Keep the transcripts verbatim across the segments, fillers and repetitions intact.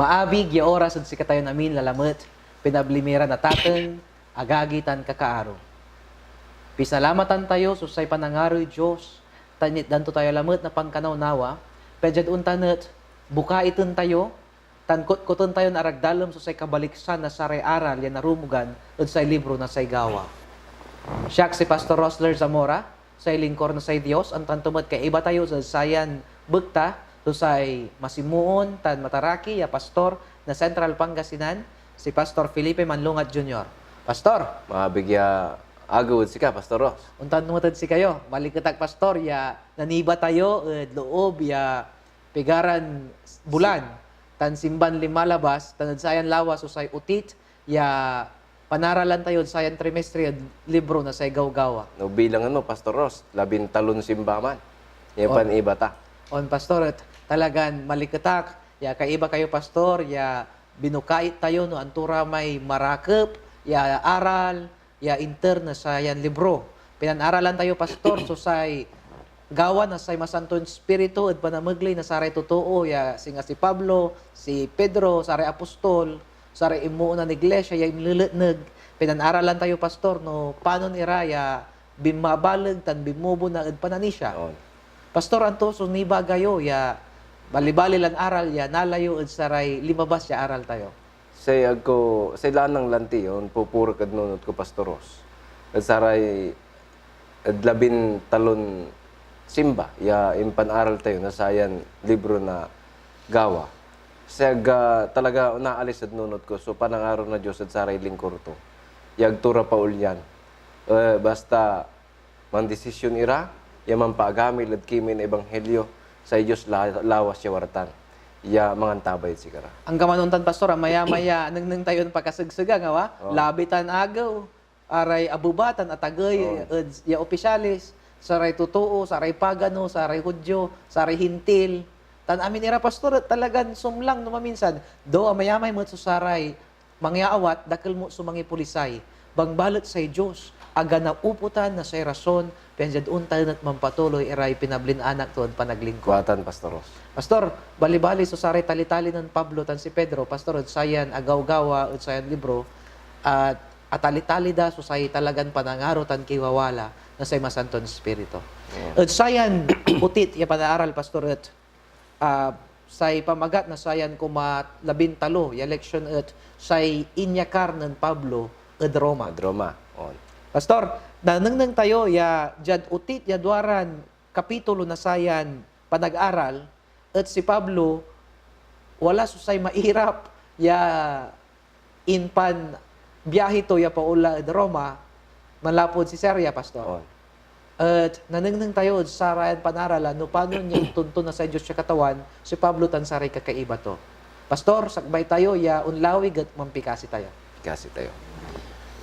Maabig ya oras ed sikatayon amin lalamet, pinabli mi ra natateng, agagi, tan kakaaro. Pisalamatan tayo so say panangaroy Dios, tan itdan to tayo lamet na pankanawnawa, pian diad ontan et bukaiten tayo, tan kotkoten tayon aragdalem so say kabaliksan na saray aral ya narumogan ed say libro na say Gawa. Siak si Pastor Rosler Zamora, say lingkor na say Dios, ontan to met kaiba tayo ed sayan bekta so say masimoon tan mataraki ya pastor na Central Pangasinan, si Pastor Felipe Manlungat Junior. Pastor! Maabig ya agew ed sika, Pastor Ros. Ontan to met ed sikayo. Maliket ak, Pastor, ya naniba tayo ed loob ya pigaran bulan tan simban linma labas, tan ed sayan lawas so say otit ya panaralan tayod sayan trimestre ed libro na say Gawgawa. No, bilangan mo, Pastor Ros, labintalon simba man. Yan Oh. pan iba ta. On, Pastor, et talagan maliket ak ya kaiba kayo, Pastor, ya binukait tayo no anto ra may marakep ya aral ya inter na sayan libro. Pinanaralan tayo, Pastor, so say gawa na say Masanton Espiritu ed panamegley na saray totoo ya singa si Pablo, si Pedro, saray apostol, saray imoonan iglesia ya inleletneg. Pinanaralan tayo, Pastor, no panon ira ya binmabaleg tan binmubona ed pananisia. On. Pastor, anto so nibaga yo ya balibali lan aral ya nala yo ed saray limabas ya aral tayo? Say ag ko, say lanang lanti yon pupurek ed nunot ko, Pastor Ros, ed saray, ed labintalon simba ya impanaral tayo na sayan libro na Gawa. Say ag, ah, talaga naalis ed nunot ko so panangaro na Dios ed saray lingkor to, ya ag to ra paolyan. Eh, basta mandesisyon ira ya mampaagamil ed kimey na ebanghelyo, say Dios la-, lawas ya wartan ya mangantabay ed sikara. Anggaman ontan, Pastor, amayamay ya nengneng tayon pakasegsega, ngawa? Oo. Labi tan agew, aray abeba tan atagey Oo. ed ya opisyales, saray totoo, saray pagano, saray Judio, saray Hentil, tan amin ira, Pastor, et talagan sumlang no maminsan. Do, amayamay met so saray mangiaawat, dakel met so mangipolisay. Bangbalet say Dios, ag a naupotan na say rason, pian diad ontan et mampatuloy iray pinablin anak to ed panaglingkor. Kuatan, Pastor Ros. Pastor, balibali so saray talitali nen Pablo tan si Pedro, Pastor, ed sayan agawgawa ed sayan libro, a atalitali da so say talagan panangaro tan kiwawala na say Masanton Espiritu. Oo. Ed sayan otit ya panaaral, Pastor, et ah, say pamagat na sayan koma labintalo ya leksion et say inyakar nen Pablo ed Roma. Ed Roma, on. Pastor, nanengneng tayo ya diad otit ya duaran kapitulo na sayan panag-aral et si Pablo wala so say mairap ya impanbiahe to ya paonla ed Roma, manlapud Cesarea, Pastor. On. Et nanengneng tayo ed sarayan panaralan no panon ya intonton na say Dios ya Katawan si Pablo tan saray kakaiba to. Pastor, sakbay tayo ya onlawig et mampikasi tayo. Pikasi tayo.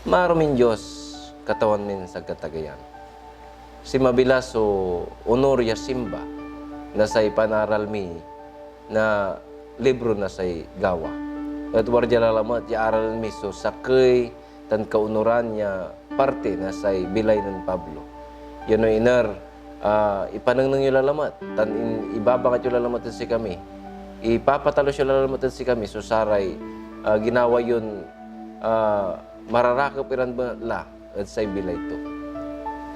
Marumin Dios, Katawan min sagkatageyan. Sinmabi la so onor ya simba na say panaral mi na libro na say Gawa. Et wadia la lamet ya aralen mi so sakey tan kaonuran ya parte na say bilay nen Pablo. Ya no iner, ah, ipanengneng yo la lamet, tan in-, ibabangat yo la lamet ed sikami. Ipapatalos yo la lamet ed sikami so saray, ah, ginawa yon, ah, mararakep iran bengatla ed say bilay to.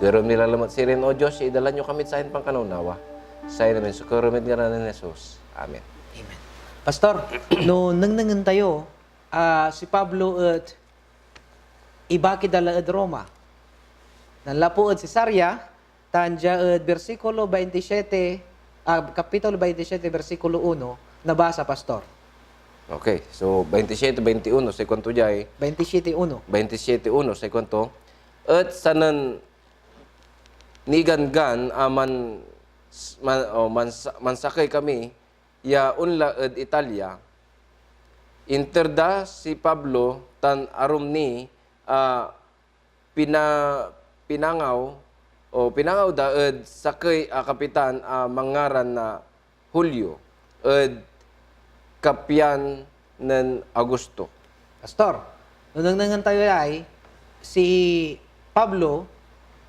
Kerewen mi la lamet sirin, O Dios, ya idala yo kamid sayan pankanawnawa. Sayan amin so kerew mid ngaran nen Jesus. Amen. Amen. Pastor, no nengnengen tayo, ah, si Pablo et ibaki da la ed Roma. Nanlapu ed Cesarea, tan dia ed bersikulo baintisiete, ah, kapitulo baintisiete, bersikulo uno, nabasa, Pastor. Okay, so baintisiete, baintiuno, say kuanto diay? Baintisiete uno. Baintisiete uno, say kuanto, Et sanen niganggan a man-, man-, o, mansa-, mansakey kami ya onla ed Italia, inter da si Pablo tan arum ni a pina-, pinangaw, o pinangaw da ed sakey a kapitan a manngaran na Julio ed kapian nen Augusto. Pastor, no nengnengen tayo yay, si Pablo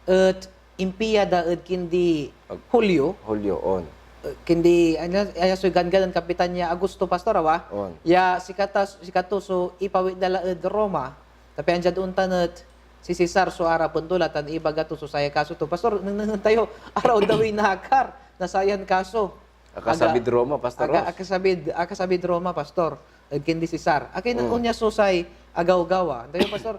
et impia da ed kindi Ag-, Julio. Julio, on. Eh, kindi, ano, aya so ganggan nen Kapitan ya Augusto, Pastor, awa? On. Ya sikata, sikato so ipawit da la ed Roma, ta pian diad ontan et si Cesar so arapen to la tan ibaga to so saya kaso to. Pastor, nengnengen tayo, araw dawi nakar na sayan kaso. Akasabid Aga-, Roma, Pastor aga-, Ros. Akasabid, akasabid Roma, Pastor, ed kindi Cesar. Akin Mm. onya so say agawgawa. Tayo, Pastor,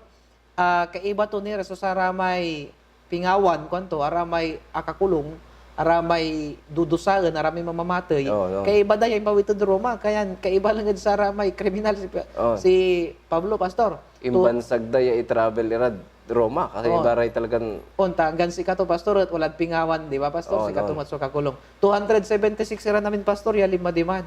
ah, kaiba to ni ra so saramay pingawan, kuanto, aramay akakulong, aramay dudusaen, aramay mamamatey. Oo, oo. Kaiba da ya impawit ed Roma, kayan kaiba lang ed saramay kriminal si Pa-, Oo. si Pablo, Pastor. To- Imbansag da ya i-travel irad Roma, kasi Oo. iba ray talagan Onta, anggan sikato, Pastor, et walad pingawan, di ba, Pastor? Oo, Sikato oo. met so kakulong. Two hundred seventy-six iran amin, Pastor, ya linma diman.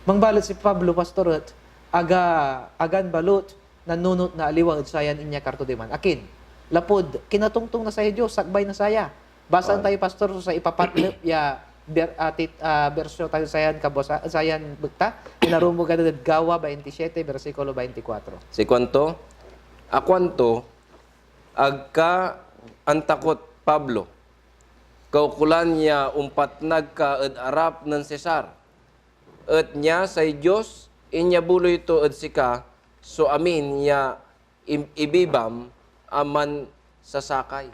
Mangbalet si Pablo, Pastor, et aga, agan balut nanunot na aliwa ed sayan inyakar to diman. Akin? Lapud kinatongtong na say Dios, sakbay na saya. Basaan On. tayo, Pastor, so say ipapatlep ya ber-, ah, tit-, ah, bersio tayo sayan kabuasa-, sayan bekta. Inarumog ed Gawa twenty-seven, bersikulo twenty-four. Si kuanto, akuanto, "Ag ka antakot, Pablo. Kaukolan ya ompatnag ka ed arap nen Cesar." Et nia say Dios, inyabuloy to ed sika so amin ya im-, ibibam a mansasakay.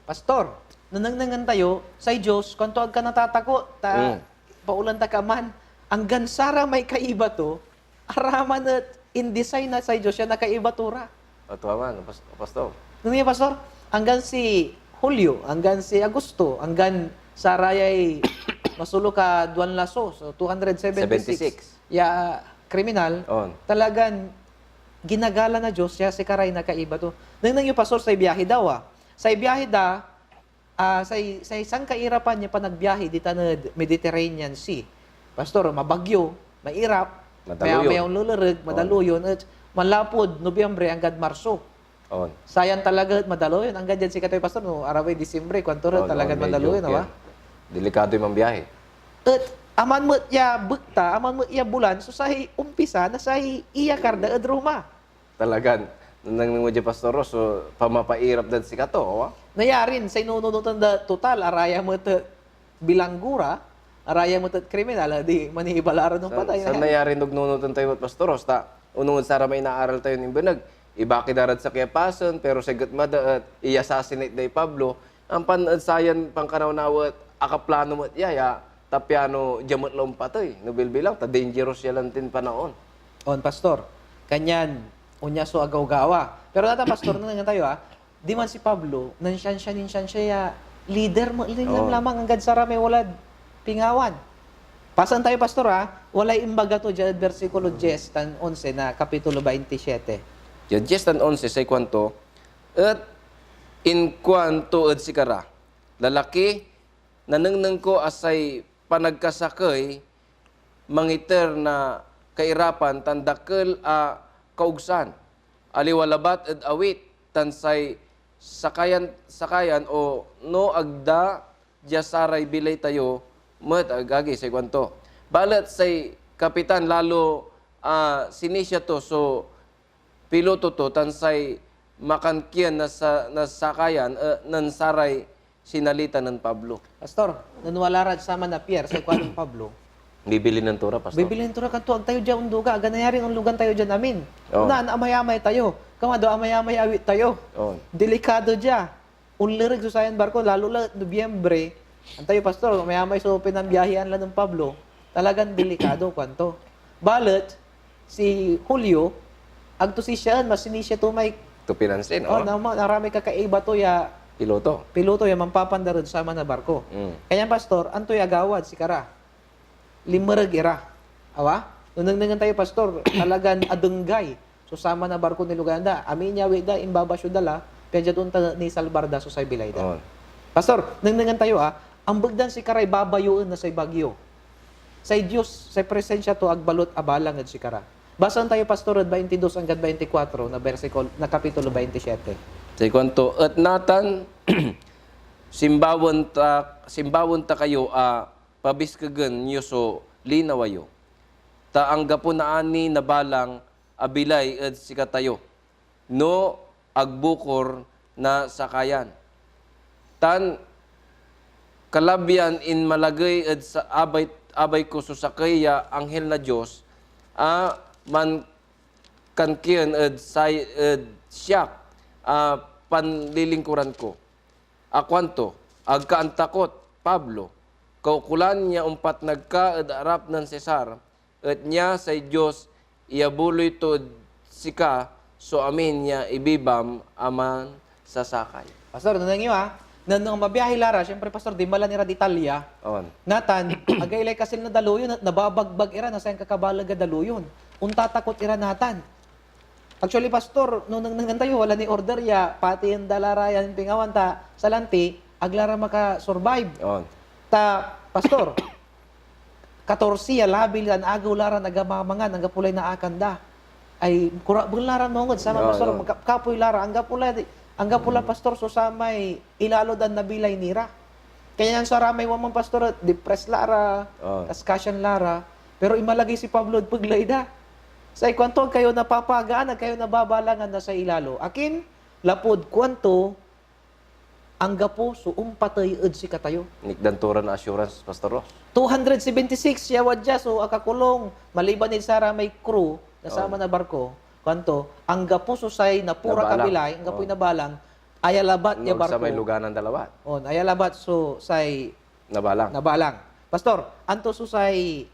Pastor, nanengnengen tayo, say Dios, kuanto, "Ag ka natatakot, ta Mm. paolan ta ka man." Anggan saramay kaiba to, araman et indesign na say Dios ya nakaiba to ra. Tua man, Pas-, Pastor. Nung niya, Pastor, anggan si Julio, anggan si Augusto, anggan sarayay masulok a duan laso, so two hundred seventy-six Seventy-six. ya kriminal, On. talagan ginagala na Dios ya sikaray nakaiba to. Nengneng yo, Pastor, say biahe da, ah. Say biahe da, ah, say, say sankairapan ya panagbiahe ditan ed Mediterranean Sea. Pastor, mabagyo, mairap, Madaluyon. mayaw-mayaw lelereg, On. madaluyon, et manlapud Nobyembre anggad Marso. On. Sayan talaga et madaluyon. Anggad diad sikatoy, Pastor, no araway Disyembre, kuanto ra, On, talagan on, medyo, madaluyon, awa? yeah. Delikadoy mambiahe. Et aman met ya bekta, aman met ya bulan, so say ompisa na say iyakar da ed Roma. Talagan, nanengneng mo dia, Pastor Ros, so pamapairap dad sikato, awa? Nayarin, say nununotan da total, araya met et bilanggo ra, araya met et kriminal, a di manibala ra no San, patay. san nayarin nagnunotan tayo met, Pastor Ros, ta onung ed saramay inaaral tayon imbeneg, ibaki da rad sakey a pasen, pero say getma da et i-assassinate day Pablo, ompan ed sayan pankanawnawa et akaplano met ya, ya, ta piano dia met la ompatey, no bilbilang, ta dangerous ya lantin panaon. On, Pastor. Kanyan, onya so agawgawa. Pero natan, Pastor, nanengneng tayo, ah. Diman si Pablo, nansiansia, ninsiansia ya lider met lamlamang anggad saramay walad pingawan. Pasan tayo, Pastor, ah. Walay imbaga to diad bersikulo dies tan onse na kapitulo bainti siete. Diad dies tan onse, say kuanto, et inkuanto ed sikara, "Lalaki, nanengneng ko a say panagkasakey mangiter na kairapan tan dakel a kaogsan, aliwa labat ed awit tan say sakayan, sakayan, o no ag da dia saray bilay tayo met, agagi," say kuanto. Balet say kapitan lalo a sinisia to so piloto to tan say makankien na sa-, na sakayan, eh, nen saray sinalita nen Pablo. Pastor, nen wala rad saman a pier, say kuanen Pablo, Bibilinen to ra, Pastor. Bibilinen to ra, kanto, "Ag tayo dia onduga, aga nayarin onlugan tayo dian amin. Oo. Onaan, amayamay tayo. Kama do, amayamay awit tayo." Oo. Delikado dia. Onlereg so sayan barko, lalo la et Nobyembre. Antayo, Pastor, amayamay so pinambiahian la nen Pablo. Talagan delikado, kuanto. Balet, si Julio, ag to sisiaen, mas sinisia to may To pinansin, Oh, oh. Nama-, naramay kakaiba to ya Piloto. piloto ya mampapandar ed saman a barko. Mm. Kanyan, Pastor, antoy agawad sikara? Linmereg ira. Awa? No nengnengen tayo, Pastor, talagan adenggay so saman a barko nilugayan da. Amin ya awit da, imbabasyo da la, pian diad ontan et nisalbar da so say bilay da. On. Pastor, nengnengen tayo, ah, ambeg dan sikaray babayoen na say bagyo. Say Dios, say presensia to ag balut abalang ed sikara. Basaen tayo, Pastor, ed baintidos anggad baintikwatro na bersikul-, na kapitulo baintisiete. Say kuanto, "Et natan, simbawen ta, simbawen ta kayo a pabiskegen yo so linawa yo, ta anggapo naani na balang a bilay ed sikatayo, no ag bukor na sakayan. Tan Kalabian inmalagey ed sa-, abay, abay ko so sakey ya anghel na Dios a mankankien ed say-, ed siak a panlilingkuran ko, a kuanto, "Ag ka antakot, Pablo. Kaukolan ya ompatnag ka ed arap nen Cesar, et nia say Dios iyabuloy tod sika so amin ya ibibam a mansasakay." Pastor, nengneng yo, ah. Nen, nen mabiahi la ra, siyempre, Pastor, dinmalan irad Italia. On. Natan, agaylay kasil na daluyon et nababagbag ira na say ankakabaleg a daluyon. Ontatakot ira natan. Actually, Pastor, no nengnengen tayo, wala ni order ya, pateyen da la ra yan pingawan ta, salanti, ag la ra maka-survive. On. Ta, Pastor, katorse ya labi tan agew la ran ag mamamangan, anggapo lay naakan da. Ay, kuraben la ran maonged, saman, Oo, Pastor, oo. Ka-, kapoy la ra, anggapo la, anggapo la, Mm. Pastor, so samay ilalo dan nabilay ni ra. Kanian saramay waman, Pastor, et depressed la ra, Oo. kaskasian la ra. Pero inmalagey si Pablo ed pegley da. Say kuanto, "Ag kayo napapagaan, ag kayo nababalangan na say ilalo. Akin? Lapud kuanto, anggapo so ompatey ed sikatayo." Inikdan to ran assurance, Pastor Ross. Two hundred seventy-six ya wadya so akakulong, maliban ed saramay crew na Oo. saman a barko. Kuanto, anggapo so say napura Nabalang. kabilay, anggapoy Oo. nabalang, aya labat ya No, sa barko. may luganan da labat. On, aya labat so say Nabalang. nabalang. Pastor, anto so say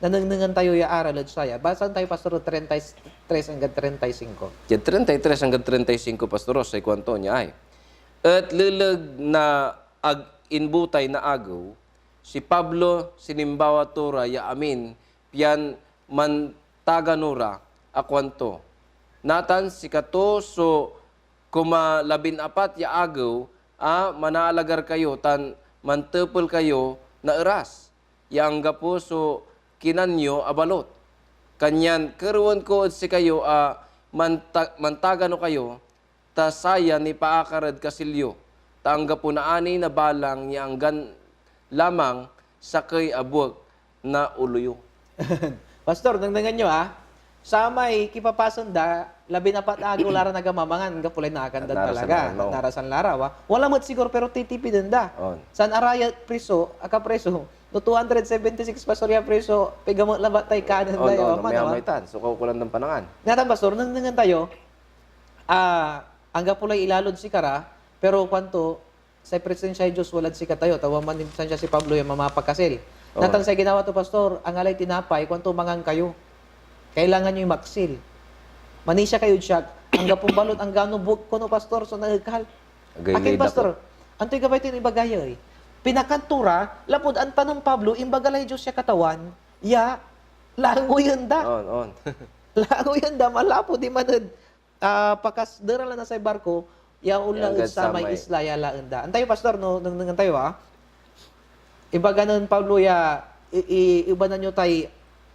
nanengnengan tayo ya aral ed saya? Basaen tayo, Pastor, treinta y tres anggad treinta y cinco. Diad treinta y tres anggad treinta y cinco, Pastor Ross, say kuanto nia ay, et leleg na ag imbutay na agew, si Pablo sinimbawa to ra ya amin pian mantagano ra a kuanto, "Natan sikato so kumalabin-apat ya agew a manaalagar kayo tan mantepel kayo na eras ya anggapo so kinan yo a balot. Kanyan kerewen ko ed sikayo a manta-, mantagano kayo, ta saya nipaakar ed kasil yo, ta anggapo naani na balang ya anggan lamang sakey a buek na olo yo." Pastor, nengnengen yo, ah. Samay kipapasen da, labin-apat a agew la ran ag mamamangan, anggapo lay naakan da Narasan talaga. la, no? Narasan la ra, wa? Wala met siguro, pero titipiden da. On. San arayat priso, akapriso, no two hundred seventy-six, Pastor, ya priso, piga met labat tay kanen On, da, on, ya, on, man, may wa? amay tan, so kaukolan dan panangan. Natan, Pastor, nengnengen tayo, ah, anggapo lay ilalod sikara, pero kuanto, say presensiay Dios walad sikatayo, ta wadman insan sia si Pablo ya mamapakasil. Oo. Natan say ginawa to, Pastor, angalay tinapay, kuanto, "Mangan kayo. Kailangan yoy maksil. Manisia kayod siak, anggapon balot anggano buek kono, Pastor, so naekal." Agay Akin, lay Pastor, dapot. Antoy gabay ton ibaga ya, eh? Pinakanto ra, lapud anta nen Pablo, imbaga lay Dios ya Katawan, ya langoyen da. On, on. Langoyen da, manlapud diman ed ah, pakasderalan na say barko, ya onla ed Anggad samay samay isla ya laen da. Antayo, Pastor, no, nengnengen tayo, ah. Ibaga nen Pablo ya, i-, i-, ibanan yo tay,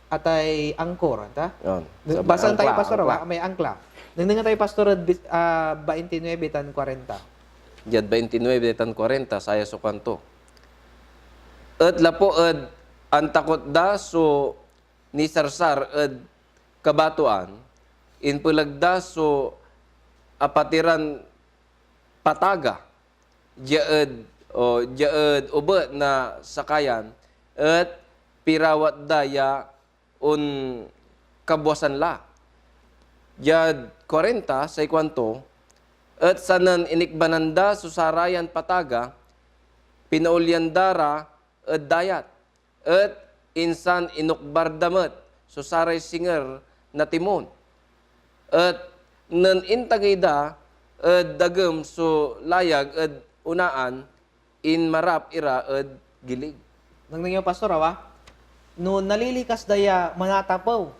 atay angkor, anta? Yon. Sa Basaen tayo, angkla, Pastor, angkla. ah, may angkla. Nengnengen tayo, Pastor, ed bis-, ah, twenty-nine tan forty. Diad twenty-nine tan forty, saya so kuanto. Et lapu ed antakot da so nisarsar ed kabatoan, impelag da so apatiran pataga, dia ed, o, dia ed obet na sakayan, et pirawat da ya onkabwasan la. Diad kuarenta, say kuanto, et sanen inikbanan da so sarayan pataga, pinaolyan da ra ed dayat. Et insan inokbar da met so saray singer na timon. Et nen intagey da ed dagem so layag ed onaan, inmarap ira ed gilig. Nengneng yo, Pastor, awa? No nalilikas da ya manatapew,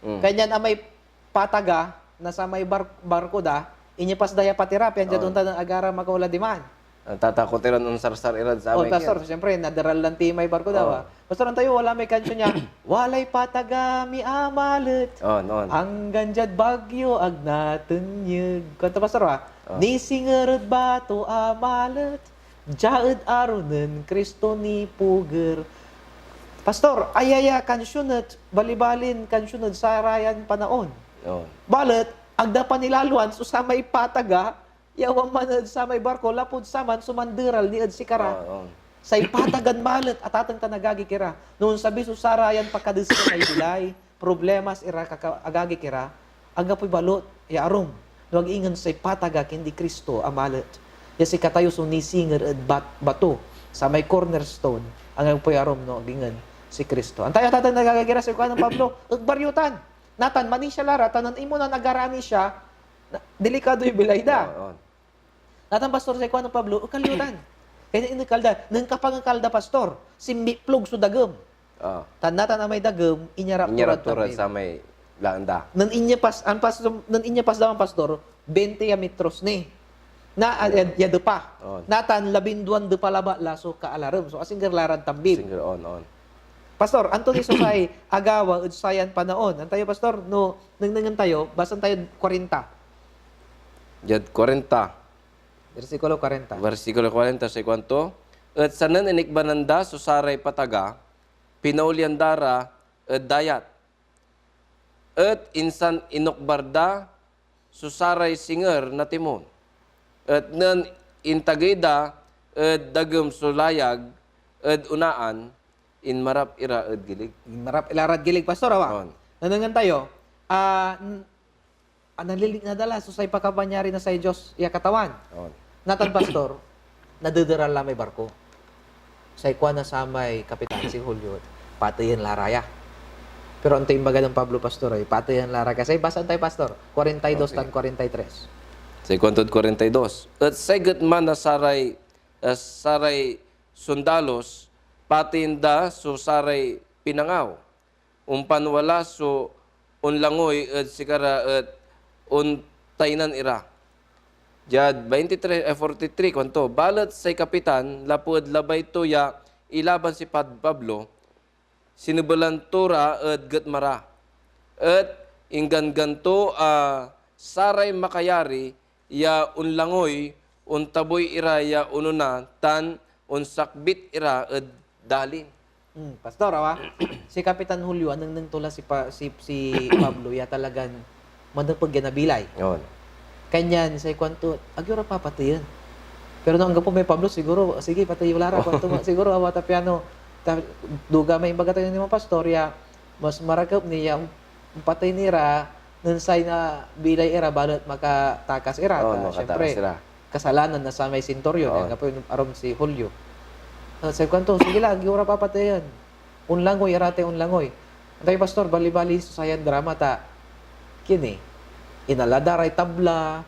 Mm. Kanyan amay pataga na samay bar-, barko da, inyepas da ya patira, pian diad Oh. ontan et agara makaola diman. Tatakot iran onsarsar irad samay Oh, Pastor, kien. Siyempre, naderal lan ti may barko da, Oh. wa? Pastor, antayo, wala may kansion ya, "Walay pataga mi amalet. Oh, noon. Anggan diad bagyo, ag natenyeg." Kuanto, Pastor, wa? Oh. "Nisinger ed bato amalet. Dia ed aro nen Cristo nipuger." Pastor, aya ya kansion et balibalin kansion ed sarayan panaon. Oo. Balet, ag da panilaloan so samay pataga ya wadman ed samay barko lapud saman so manderal ni ed sikara. Oo, oo. Say patagan malet, atateng tan agagik ira, no onsabi so sarayan pakadesket na bilay, problemas ira, kaka-, agagik ira, anggapoy balot ya arum, no ag ingen say pataga, kundi Cristo a malet. Ya sikatayo so nisinger ed bat-, bato, samay cornerstone, anggapoy arum no ag ingen si Cristo. Antayo, atateng tan agagik ira, say kuanen Pablo, ag baryotan. Natan, manisia la ra, ta nen inmonan agarani sia, na, delikadoy bilay da. Oo, oo. Natan, Pastor, say kuanen Pablo, ekal yo tan. Kaya inekal da. Nen kapangekal da, Pastor, sinmiplog so dagem. Ah. Tan natan amay dagem, inyarap to Inyarap rad to rad tampil. samay laan da. Nen inyapas, ampas, nen inyapas da man, Pastor, twenty ya metros ni. Na, ah, ya, ya depa. On. Natan, labinduan depa labat la so kaalarem. So, asingger la rad tampil. Asingger, on, on. Pastor, anto ni so say agawa ed sayan panaon? Antayo, Pastor, no nengnengen tayo, basan tayo kwarenta. Diad kwarenta. Bersikulo kwarenta. Bersikulo kwarenta, say kuanto, "Et sanen inikbanan da so saray pataga, pinaolian da ra ed dayat. Et insan inokbar da so saray singer na timon. Et nen intagey da ed dagem so layag ed onaan, inmarap ira ed gilig." Inmarap ira rad gilig, Pastor, awa. On. Nanengneng tayo, ah, n-, ah, nalilikna da la so say pakapanyari na say Dios ya Katawan. On. Natan, Pastor, nadederal la may barko. Say kuan na samay kapitan, si Julio, pateyen la ra ya. Pero anto imbaga nen Pablo, Pastor, ay pateyen la ra ka. Say basaen tayo, Pastor, kwarenta y dos Okay. tan kwarenta y tres. Say kuantod kwarenta y dos, "Et say getma na saray, eh, saray sondalos, pateyen da so saray pinangaw. Ompan wala so onlangoy ed sikara et ontaynan ira." Diad twenty-three, eh, forty-three, kuanto, "Balet say kapitan, lapud labay to ya ilaban si Pad-, Pablo, sinebelan to ra ed getma ra, et ingganggan to a saray makayari ya onlangoy, ontabuy ira ya onona, tan onsakbit ira ed dalin." Hmm, Pastor, awa, si Kapitan Julio, anengneng to la si Pa-, si, si Pablo ya talagan manepeg ya nabilay. On. Kanyan say kuanto, "Agyo ra papateyen." Pero no anggapo may Pablo, siguro, "Sige, patey yo la ra," kuanto, siguro, awa, ta piano, ta, duga may imbaga tayo ni mga pastor ya, mas marakep ni ya ompatey ni ra nen say nabilay ira, balet makatakas ira, Oo, ta, makatakas siyempre, ira. kasalanan na samay senturyon, Oo. anggapoy arum si Julio. Ah, say kuanto, "Sige la, agyo ra papateyen. Onlangoy, ira tay onlangoy." Antayo, Pastor, bali-bali so sayan drama ta, kini, inala da ray tabla,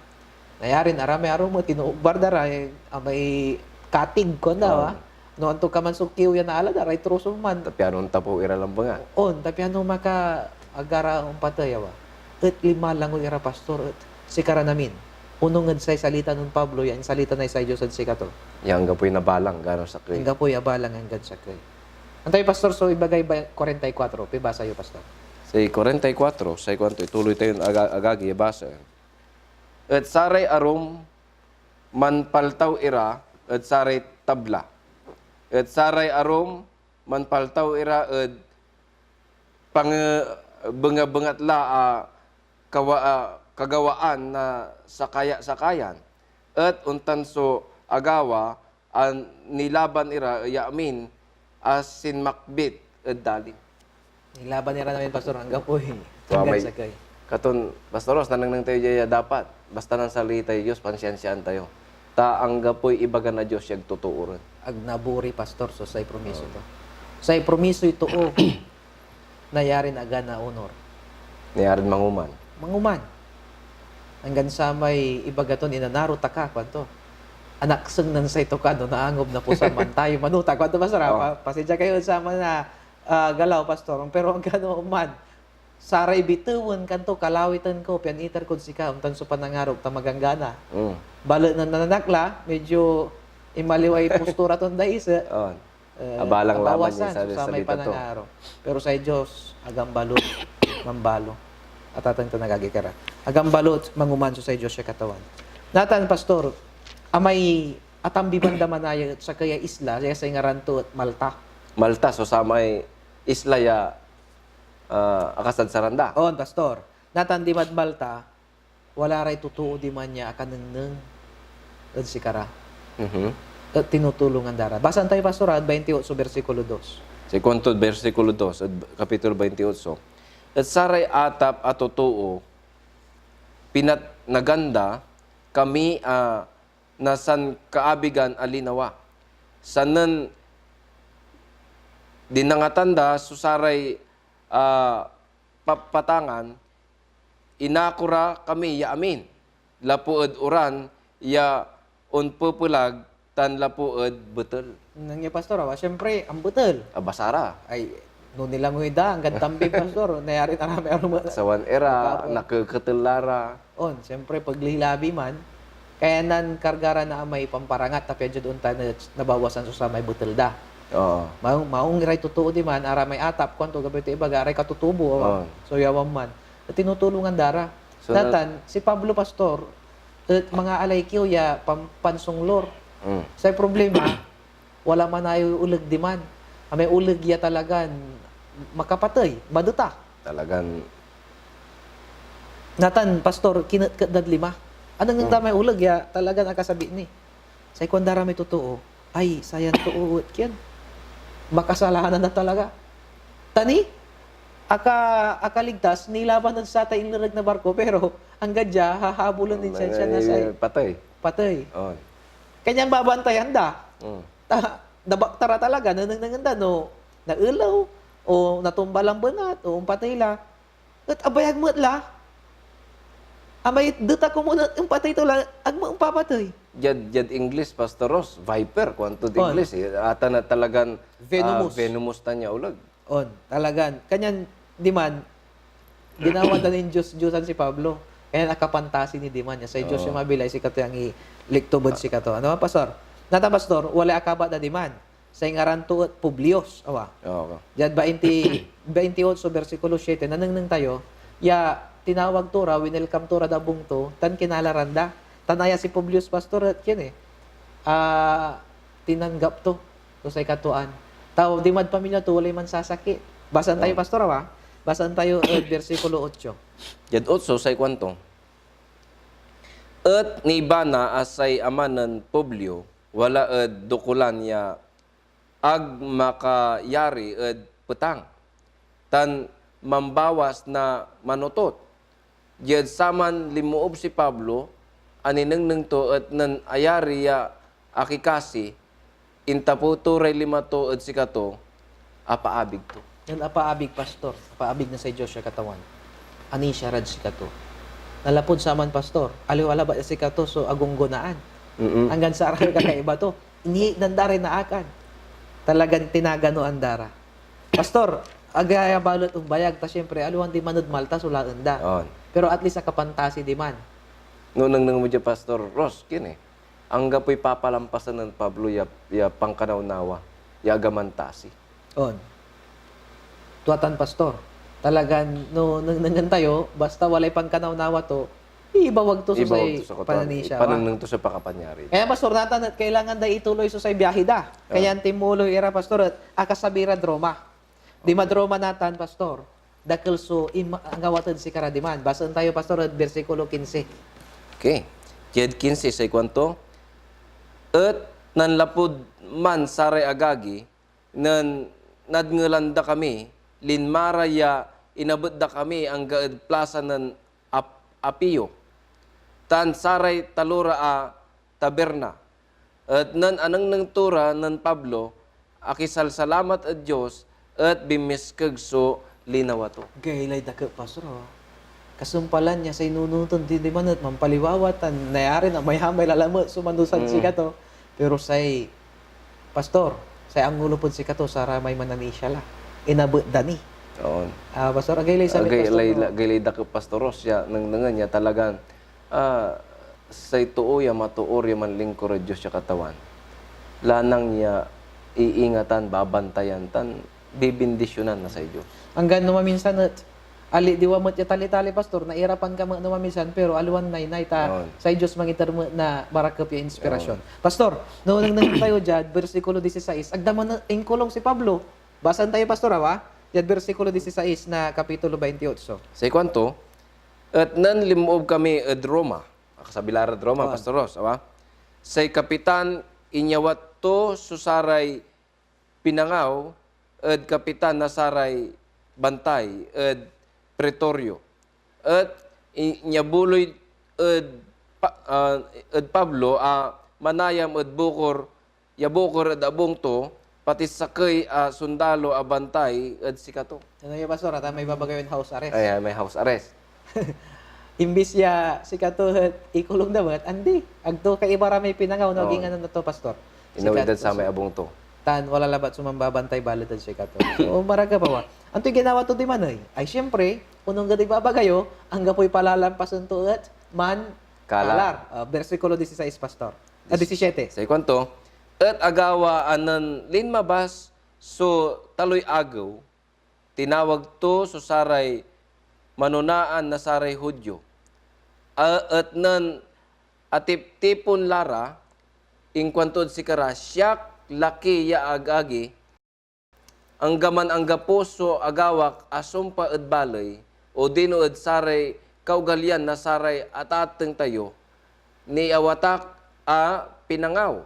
nayarin aramay arum et inookbar da ra, eh, amay katig, kuan da, Oo. ah. No anto ka man so kiew ya naala da, ray troso man. Ta piano ontapew ira labat. On, ta piano maka-, agara ompatey, awa. Et linma langoy ira, Pastor, et sikara namin. Onung ed say salita nen Pablo ya insalita na say Dios ed sikato. Ya anggapoy nabalang, gano sakey. Anggapoy abalang anggan sakey. Antayo, Pastor, so ibagay ba-, kwarenta y kuatro. Pibasa yo, Pastor. Say kwarenta y kuatro, say kuanto, ituloy tayon aga-, agagi ya basa. Et saray arum manpaltaw ira ed saray tabla. Et saray arum manpaltaw ira ed pange-, bengabengat la a kawa-, a kagawaan na sakaya-sakayan. Et ontan so agawa a nilaban ira ya amin a sinmakbit ed dalin. Nilaban ira namin, Pastor, anggapoy Tua anggan may sakey. Katon, Pastor Ros, nanengneng tayo dia ya dapat. Basta nansalitay Dios, pansiansiaan tayo. Ta anggapoy ibaga na Dios ya ag totoo ran. Ag naburi, Pastor, so say promiso Oo. to. Say promisoy too, nayarin agana onor. Nayarin manguman. Manguman. Anggan samay ibaga ton, "Inanaro ta ka," kuanto. "Anakseng nen say tokado, naangob na pusan man tayo manuta," kuanto, Pastor, ah, Oh. pa-, pasensya kayo sa mga, ah, galaw, Pastor. Pero anggan man, saray bitewen kanto, kalawiten ko, pian iter kod sika, ontan so panangarok ta maganggana. Mm. Balet nen nananak la, medyo inmaliway postura ton daiset. On. Eh, Abalang laban abawasan ya so sa-, samay salita to. panangaro. Pero say Dios, agambalot, mambalo. Atateng tan agagi kara. Agambalot, manguman so say Dios ya Katawan. Natan, Pastor, amay atambiban da manaya ed sakey a isla, ya say ngaran to et Malta. Malta, so samay isla ya, ah, akasadsaran da. On, Pastor. Natan dimad Malta, wala ray totoo diman ya akanengneng ed sikara. Mhm. tinutulongan da ra. Basaen tayo, Pastor, ah, baintiotso, bersikulo dos. Say kuantod bersikulo dos ed kapitulo baintiotso, "Et saray atap a totoo pinatnagan da kami a nasankaabigan a linawa. Sanen dinangatan da so saray, ah, papatangan, inako ra kami ya amin, lapu ed oran ya onpepelag tan lapu ed betel." Nen ya, Pastor, awa, siyempre, ambetel. Abasa ra. Ay, no nilangoy da, anggad tambi, Pastor, nayarin aramay arum-, Sawan ira, Opo. Nakeketel la ra. On, siyempre, pagli labi man, kaya nankarga ra na amay pamparangat, ta pian diad ontan et nabawasan so samay betel da. Oo. Maong, maong iray totoo diman, aramay atap, kuanto, gabay to ibaga, aray katutubo, awa. Oo. So, yawan man. Et tinutulongan da ra. So, na- Natan, si Pablo, Pastor, et mangaalay kiew ya pam-, pansunglor. Mm. Say problema, wala man ay oleg diman. Amay oleg ya talagan makapatey, madeta. Talagan. Natan, Pastor, kinetket dad lima. Anengneng da may oleg ya talagan akasabi ni. Say kuanda ra may totoo, "Ay, sayan too et kien, makasalanan na talaga." Ta ni, aka-, akaligtas, nilaban ed satay inlereg na barko, pero anggad dia, hahabulen nin siansia na say patey. Patey. On. Kanyan babantayan da. Mm. Ta, nabakta ra talaga, nanengnengen da no naelew, o natumba lan bengat, o ompatey la. Et abayag met la, amay deta komon et ompatey to la, ag met ompapatey. Diad, diad Ingles, Pastor Ross, viper, kuantod Ingles, eh. Atan a talagan, ah, venomous. Venomous tan ya oleg. On, talagan. Kanyan diman, ginawa da nin Dios-Diosan si Pablo. Kanyan akapantasi ni diman ya say Dios ya mabilay, sikato ya angiliktob ed sikato. Ano, Pastor? Natan, Pastor, walay akabat da diman. Say ngaran to et Publios, awa. Oo. Diad bainti, baintiotso, bersikulo siete, nanengneng tayo ya tinawag to ra, winelcome to ra da abung to, tan kinalaran da. Tan aya si Publios, Pastor, et kien eh, ah, tinanggap to. So, say katuaan. Ta dimad pamilya to, walay mansasakit. Basaen tayo, Pastor, awa. Basaen tayo ed bersikulo otso. Diad otso, say kuanto, "Et nibana a say ama nen Publio wala ed dokulan ya ag makayari ed petang, tan mambawas na manotot. Diad saman linmoob si Pablo a ninengneng to et nen ayari ya akikasi, intapew to ray lima to ed sikato, apaabig to." Yan apaabig, Pastor. Apaabig na say Dios ya Katawan. Anisia rad sikato. Nanlapud saman, Pastor, aliwa labat ed sikato so agunggonaan. Mm-mm. Anggan saray kakaiba to, iniitdan da ray naakan. Talagan tinaganoan da ra. Pastor, ag aya balet ombayag, ta siyempre, aliwan diman ed Malta so laen da. On. Pero at least akapantasi diman. No nengneng mo dia, Pastor Ross, kien eh, anggapoy papalampasan nen Pablo ya, ya pankanawnawa, ya ag amantasi. On. Tua tan, Pastor. Talagan, no nengnengen tayo, basta walay pankanawnawa to, ibawag to so say pananisia, wa? Ipanengneng to so pakapanyari. Kaya, Pastor, natan et kailangan da ituloy so say biahi da. Ah. Kanyan tinmuloy ira, Pastor, et akasabi rad Roma. Dimad Roma natan, Pastor, dakel so im-, angawat ed sikara diman. Basaen tayo, Pastor, ed bersikulo kinse. Okay. Diad kinse, say kuanto, "Et nanlapud man saray agagi, nen nadngelan da kami, linma ra ya inabet da kami angga ed plasa nen Ap-, Apio, tan saray talora a tabirna. Et nen anengneng to ra nen Pablo, akisalsalamat ed Dios, et binmiskeg so linawa to." Gaylay dakel, Pastor, oh. Kasumpalan ya say nununoten di diman et mampaliwawa tan nayarin amayamay lalamet so mandusan sikato. Pero say pastor, say angulo pud sikato, saramay mananisia la. Inabet da ni. On. Ah, Pastor, agaylay sabi, Pastor, no? Agaylay dakel, Pastor Ross, ya nengnengen ya talagan, ah, say too ya matoor ya manlingkor ed Dios ya Katawan, lanang ya iingatan, babantayan, tan bibindisyonan na say Dios. Anggan no maminsan et, ali, diwa met ya tali-tali, Pastor, nairapan ka met no maminsan, pero aliwan naynay ta say Dios mangiter met na marakep ya inspirasyon. Pastor, no nengneng tayo diad bersikulo disisais, ag da man inkolong si Pablo. Basaen tayo, Pastor, awa? Diad bersikulo disisais na kapitulo baintiotso. Say kuanto, "Et nen linmoob kami ed Roma," akasabi la rad Roma, Pastor Ross, awa? "Say kapitan inyawat to so saray pinangaw ed kapitan na saray bantay ed Pretorio, et i-, inyabuloy ed Pa-, ah, ed Pablo a manayam ed bukor ya bukor ed abung to, pati sakey a sondalo a bantay ed sikato. Ano ya, Pastor? Ata may babaga yon house arrest. Ay, ay, may house arrest. Imbis ya sikato et ikulong da met, andi, agto kaiba ra may pinangaw, no? Oo. Agi ngano to, Pastor? Inawit dad samay abung to. Tan wala labat so manbabantay balet ed sikato. So, maragap, awa. Antoy ginawa to diman, ey? Ay, siyempre, onung ed ibabaga yo, anggapoy palalampasen to et man- Kalar. Kalar. Ah, bersikulo dieciséis, Pastor. Ah, diecisiete. Say kuanto, "Et agawa a nen linmabas so taloy agew, tinawag to so saray manonaan na saray Judio. A-, et nen atiptipon la ra, inkuantod sikara, 'Siak laki ya agagi, anggaman anggapo so agawak a sumpa ed baley odino ed saray kaogaliyan na saray atateng tayo, niawat ak a pinangaw.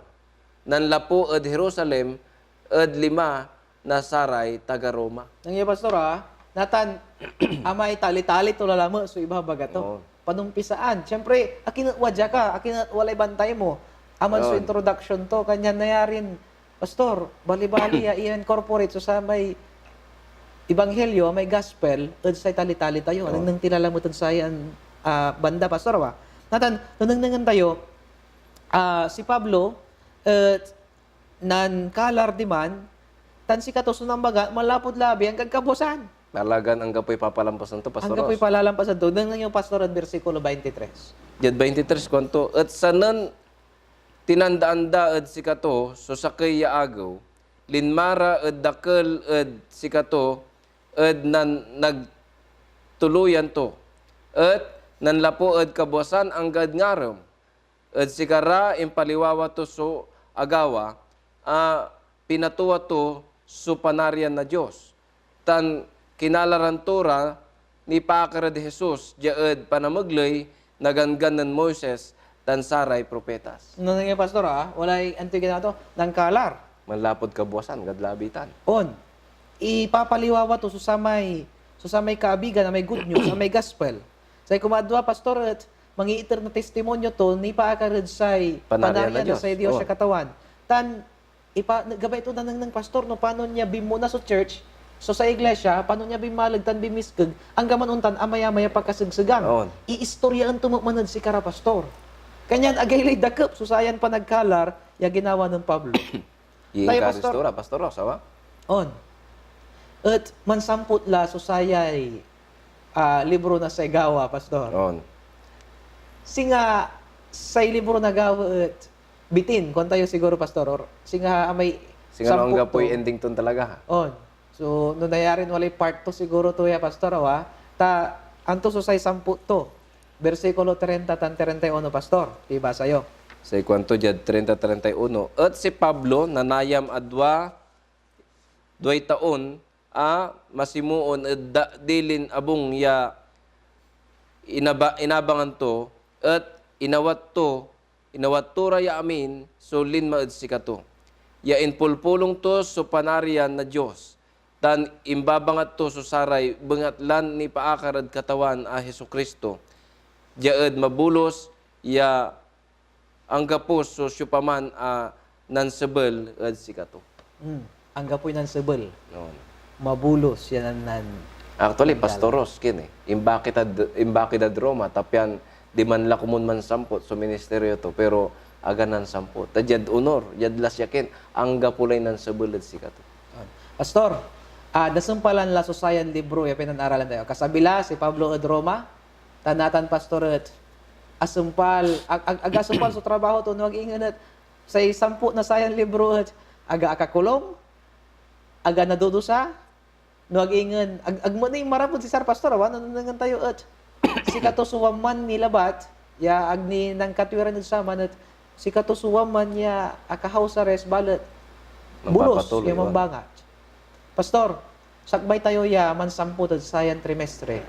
Nanlapu ed Jerusalem ed lima na saray taga Roma." Nangya, Pastor, ah, natan, amay tali-tali to lalamet so ibabaga to. Oo. Panumpisaan. Siyempre, akin et wadya ka, akin et walay bantay mo. Aman so introduction to, kanyan nayarin, Pastor, bali-bali ya i-incorporate so samay ebanghelyo, may gospel, ed say tali-tali tayo. Oo. Anengneng ti lalamet ed sayan, ah, banda, Pastor, wa? Natan, no nengnengen tayo, ah, si Pablo, et nankalar diman, tan sikato so nambaga, manlapud labi, anggad kabuasan. Talagan anggapoy papalampasen to, Pastor Ros. Anggapoy palalampasen to. Nengneng yo, Pastor, ed bersikulo twenty-three. Diad twenty-three, kuanto, "Et sanen tinandaan da ed sikato so sakey ya agew, linma ra ed dakel ed sikato ed nan-, nagtuluyan to. Et nanlapu ed kabuasan anggad ngarem, ed sikara impaliwawa to so agawa a pinatua to so Panarian na Dios, tan kinalaran to ra nipaakar ed Jesus dia ed panamegley na Ganggan nen Moises tan saray propetas." Nengneng yo, Pastor, ah, walay antoy ginawa to? Nankalar. Manlapud kabuasan, gad labi tan. On, ipapaliwawa to so samay, so samay kaabigan, amay good news, amay gospel. Say kumadwa, Pastor, et mangiiter na testimonyo to nipaakar ed say Panarian na Panarian na Dios. Say Dios ya Katawan. Tan ipa-, gabay to nanengneng, Pastor, no panon ya binmona so church, so say iglesia, panon ya binmaleg tan binmiskeg, anggaman ontan amayamay a pakasegsegang. On. Iistoryaen to met man ed sikara, Pastor. Kanyan agaylay dakep so sayan panagkalar ya ginawa nen Pablo. Tayo, Pastor. Pastor Ros, awa? On. Et mansampot la so sayay, ah, libro na say Gawa, Pastor. On. Singa say libro na Gawa et bitin, kuan tayo siguro, Pastor, or singa amay Singa no sampot anggapoy to. Ending ton talaga. On. So, no nayarin walay part two siguro to ya, Pastor, awa? Ta, anto so say sampot to? Bersikulo treinta tan treinta y uno, Pastor. Pibasa yo. Say kuanto diad treinta, treinta y uno, "Et si Pablo, nanayam a dua, duay taon a masimoon ed da-, dilin abung ya inaba-, inabangan to, et inawat to, inawat to ra ya amin so linma ed sikato, ya impulpulong to so Panarian na Dios, tan imbabangat to so saray bengatlan nipaakar ed Katawan a Jesu-Cristo, dia ed mabolus ya anggapo so siopaman a nansebel ed sikato." Hmm. Anggapoy nansebel. On. Mabolus ya nan-, nan-, Actually, nanggalang. Pastor Ros, kin eh. Imbaki tad, imbaki dad Roma, ta pian diman la komon mansampot so ministeryo to, pero aga nansampot. Ta diad onor, diad lasya kin, anggapo lay nansebel ed sikato. On. Pastor, ah, nasempalan la so sayan libro ya pinanaralan tayo. Kasabi la si Pablo ed Roma, ta natan, Pastor, et asumpal, ag-, ag-, ag asumpal so trabaho to, no ag ingen et say sampot na sayan libro et aga akakolung, aga nadudusa, no ag ingen, ag, ag maney marapod si Sar Pastor, awa, nanenengneng tayo et sikato so wan man ni labat ya ag ni nankatwiran ed saman et sikato so wan man ya aka-house arrest balet bulos Manpapatuloy, ya wan. Mambangat. Pastor, sakbay tayo ya mansampot ed sayan trimestre.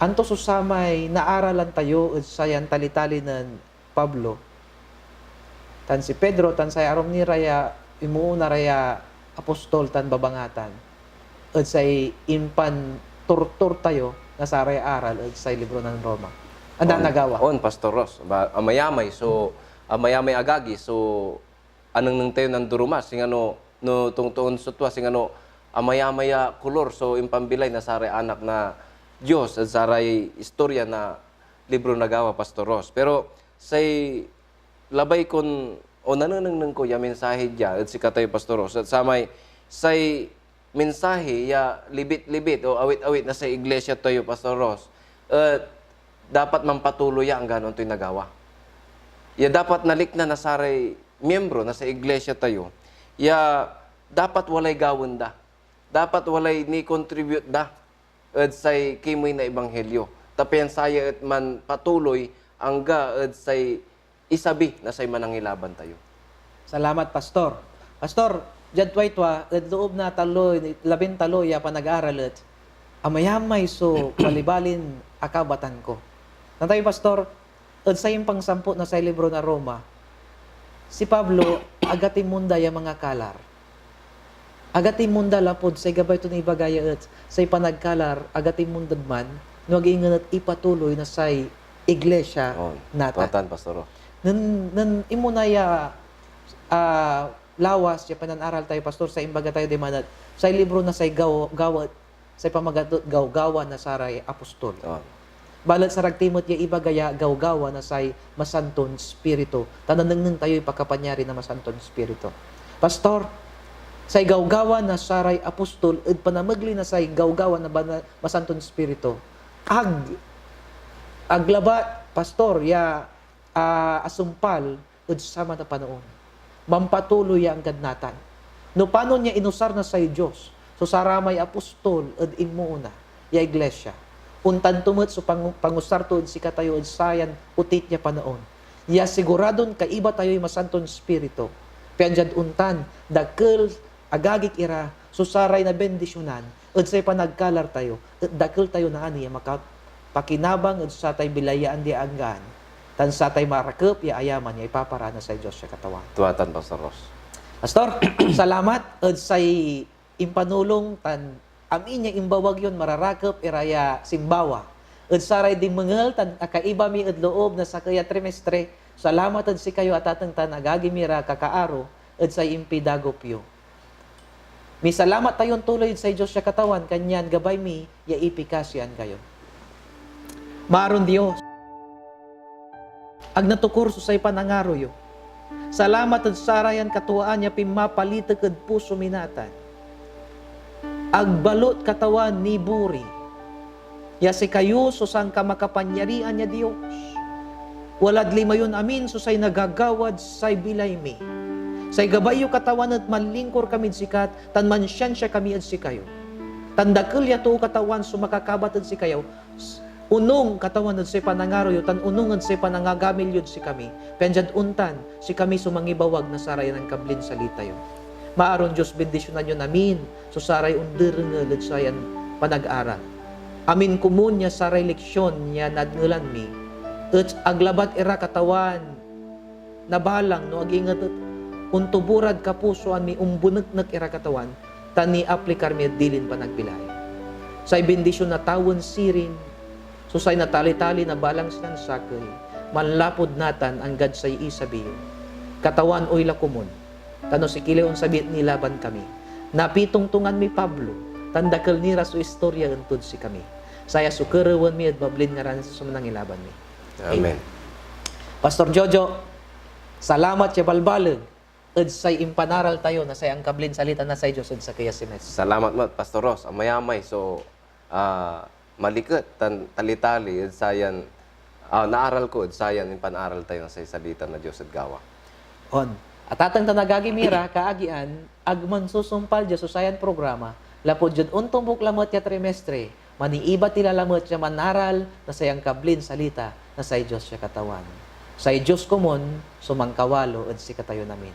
Anto so samay naaralan tayo ed sayan talitali nen Pablo? Tan si Pedro tan say arum ni ra ya imuona ra ya apostol tan babangatan ed say impanturtur tayo na saray aral ed say libro nen Roma. Anda On, nagawa? On, Pastor Ross. Ba, amayamay so, amayamay agagi so anengneng tayo nanduruma, singano no tongtoon so tua, singano amayamay a kolor so impambilay na saray anak na Dios ed saray istorya na libro na Gawa, Pastor Ross. Pero say labay kon, o nanenengneng ko ya mensahe dia ed sikatayo, Pastor Ross, et samay say mensahe ya libit-libit o awit-awit na say iglesia tayo, Pastor Ross, et dapat manpatuloy ya anggan ontoy nagawa. Ya dapat nalikna na saray miembro na say iglesia tayo ya dapat walay gawaen da. Dapat walay nikontribute da ed say kimey na ebanghelyo, ta pian saya et manpatuloy angga ed say isabi na say Manangilaban tayo. Salamat, Pastor. Pastor, diad tuay tua, ed loob na taloy, labintalo ya panag-aral et amayamay so balibalin akabatan ko. Natayo, Pastor, ed say impangsampot na say libro na Roma, si Pablo aga tinmonda ya mangakalar. Aga tinmonda lapud say gabay ton ibaga ya et say panagkalar aga tinmondad man, no ag ingen et ipatuloy na say iglesia Oh, natan. Tuatan, Pastor. Oh. Nen, nen inmona ya, ah, lawas ya pananaral tayo, Pastor, say imbaga tayo diman et say libro na say gaw-, gawa et say pamagat et gawgawa na saray apostol. Oh. Balet sarag ti met ya ibaga ya gawgawa na say Masanton Ispiritu, ta nanengneng tayoy pakapanyari na Masanton Ispiritu. Pastor, say gawgawa na saray apostol ed panamegley na say gawgawa na Bana-, Masanton Ispiritu, ag, ag labat, Pastor, ya, ah, asumpal ed saman a panaon. Manpatuloy ya anggad natan. No panon ya inusar na say Dios so saramay apostol ed inmuona ya iglesia, ontan to met so pangu-, pangusar to ed sikatayo ed sayan otit ya panaon, ya siguradon kaiba tayoy Masanton Ispiritu, pian diad ontan, dakel, agagik ira, so saray nabendisionan ed say panagkalar tayo, et dakel tayo naani ya makapakinabang ed satay bilayaan dia anggaan, tan satay marakep ya ayaman ya ipaparaan na say Dios ya Katawan. Tuatan, Pastor Ross. Pastor, salamat ed say impanulong tan amin ya imbawag yon mararakep ira ya simbawa ed saray dimengel tan akaiba mi ed loob na sakey a trimestre. Salamat ed sikayo, atateng tan agagi mi ra kakaaro, ed say impidagop yo. Misalamat tayon tuloy ed say Dios ya Katawan, kanyan gabay mi ya ipikasian kayo. Maaron Dios, ag natukor so say panangaro yo. Salamat ed sarayan katwaan ya pinmapalitek ed puso mi natan. Ag balut, Katawan, nibori ya sikayo so sankamakapanyarian ya Dios. Walad lima yon amin so say nagagawad say bilay mi. Say gabay yo, Katawan, et manlingkor kamid sikat tan mansiansia kami ed sikayo. Tan dakel ya too, Katawan, so makakabat ed sikayo. Onung, Katawan, ed say panangaro yo tan onung ed say panangagamil yod sikami, pian diad ontan, sikami so mangibawag na sarayan ankablin salita yo. Maaron Dios, bendisionan yon amin so saray onderengel ed sayan panag-aral. Amin komun ya saray leksion ya nadngelan mi et ag labat ira, Katawan, nabalang no ag inget et ontubo rad kapusoan mi, ombeneknek ira, Katawan, tan niaplikar mi ed dilin panagbilay. Say bindision na tawen sirin so say natalitali na balang sinansakey, manlapud natan anggad say isabi yo. Katawan, oyla komun, ta no siki lay onsabi et nilaban kami, napitongtongan miy Pablo, tan dakel ni ra so istoryaen tod sikami. Saya so kerewen mi ed mablin ngaran na Jesus a Manangilaban mi. Amen. Pastor Jojo, salamat ya balbaleg ed say impanaral tayo na say angkablin salita na say Dios ed sakey a semester. Salamat met, Pastor Ross. Amayamay so, ah, maliket tan talitali ed sayan, ah, naaral ko ed sayan impanaral tayo na say salita na Dios ed gawa. On, atateng tan agagi mi ra, kaagian, ag mansusumpal dia so sayan programa, lapud diad ontombok lamet ya trimestre, maniiba ti la lamet ya manaral na say angkablin salita na say Dios ya Katawan. Say Dios komun so mankawalo ed sikatayon amin.